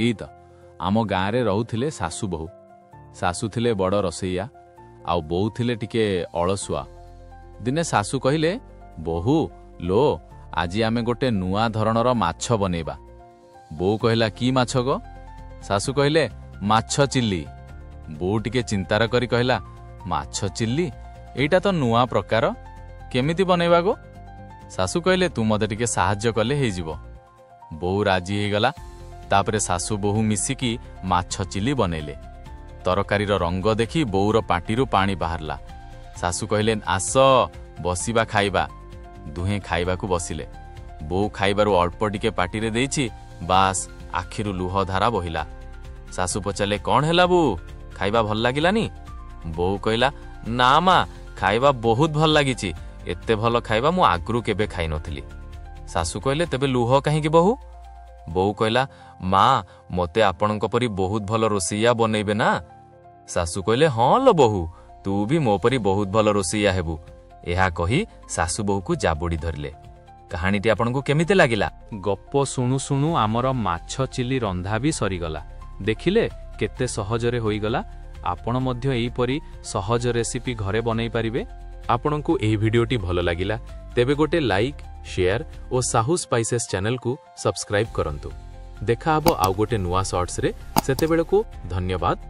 ଏଇ ତ ଆମ ଗାଁରେ ରହୁଥିଲେ ଶାଶୁ ବୋହୂ। ଶାଶୁ ଥିଲେ ବଡ଼ ରସେଇଆ ଆଉ ବୋହୂ ଥିଲେ ଟିକେ ଅଳସୁଆ। ଦିନେ ଶାଶୁ କହିଲେ, ବୋହୂ ଲୋ, ଆଜି ଆମେ ଗୋଟେ ନୂଆ ଧରଣର ମାଛ ବନେଇବା। ବୋଉ କହିଲା, କି ମାଛ ଗୋ? ଶାଶୁ କହିଲେ, ମାଛ ଚିଲି। ବୋଉ ଟିକେ ଚିନ୍ତାର କରି କହିଲା, ମାଛ ଚିଲି? ଏଇଟା ତ ନୂଆ ପ୍ରକାର, କେମିତି ବନେଇବା ଗୋ? ଶାଶୁ କହିଲେ, ତୁ ମୋତେ ଟିକେ ସାହାଯ୍ୟ କଲେ ହେଇଯିବ। ବୋଉ ରାଜି ହେଇଗଲା। ତାପରେ ଶାଶୁ ବୋହୂ ମିଶିକି ମାଛ ଚିଲି ବନେଇଲେ। ତରକାରୀର ରଙ୍ଗ ଦେଖି ବୋଉର ପାଟିରୁ ପାଣି ବାହାରିଲା। ଶାଶୁ କହିଲେ, ଆସ ବସିବା ଖାଇବା। ଦୁହେଁ ଖାଇବାକୁ ବସିଲେ। ବୋଉ ଖାଇବାରୁ ଅଳ୍ପ ଟିକେ ପାଟିରେ ଦେଇଛି, ବାସ୍ ଆଖିରୁ ଲୁହ ଧାରା ବହିଲା। ଶାଶୁ ପଚାରିଲେ, କ'ଣ ହେଲା ବୋଉ, ଖାଇବା ଭଲ ଲାଗିଲାନି? ବୋଉ କହିଲା, ନା ମା, ଖାଇବା ବହୁତ ଭଲ ଲାଗିଛି। ଏତେ ଭଲ ଖାଇବା ମୁଁ ଆଗରୁ କେବେ ଖାଇନଥିଲି। ଶାଶୁ କହିଲେ, ତେବେ ଲୁହ କାହିଁକି ବୋହୂ? ବୋଉ କହିଲା, ମା, ମୋତେ ଆପଣଙ୍କ ପରି ବହୁତ ଭଲ ରୋଷେଇଆ ବନେଇବେ ନା? ଶାଶୁ କହିଲେ, ହଁ ଲୋ ବୋହୂ, ତୁ ବି ମୋ ପରି ବହୁତ ଭଲ ରୋଷେଇଆ ହେବୁ। ଏହା କହି ଶାଶୁ ବୋହୂକୁ ଜାବୁଡ଼ି ଧରିଲେ। କାହାଣୀଟି ଆପଣଙ୍କୁ କେମିତି ଲାଗିଲା? ଗପ ଶୁଣୁ ଶୁଣୁ ଆମର ମାଛ ଚିଲି ରନ୍ଧା ବି ସରିଗଲା। ଦେଖିଲେ କେତେ ସହଜରେ ହୋଇଗଲା। ଆପଣ ମଧ୍ୟ ଏହିପରି ସହଜ ରେସିପି ଘରେ ବନେଇ ପାରିବେ। ଆପଣଙ୍କୁ ଏହି ଭିଡିଓଟି ଭଲ ଲାଗିଲା ତେବେ ଗୋଟେ ଲାଇକ୍, ସେୟାର ଓ ସାହୁ ସ୍ପାଇସେସ୍ ଚ୍ୟାନେଲକୁ ସବସ୍କ୍ରାଇବ୍ କରନ୍ତୁ। ଦେଖା ହେବ ଆଉ ଗୋଟେ ନୂଆ ସର୍ଟସରେ, ସେତେବେଳକୁ ଧନ୍ୟବାଦ।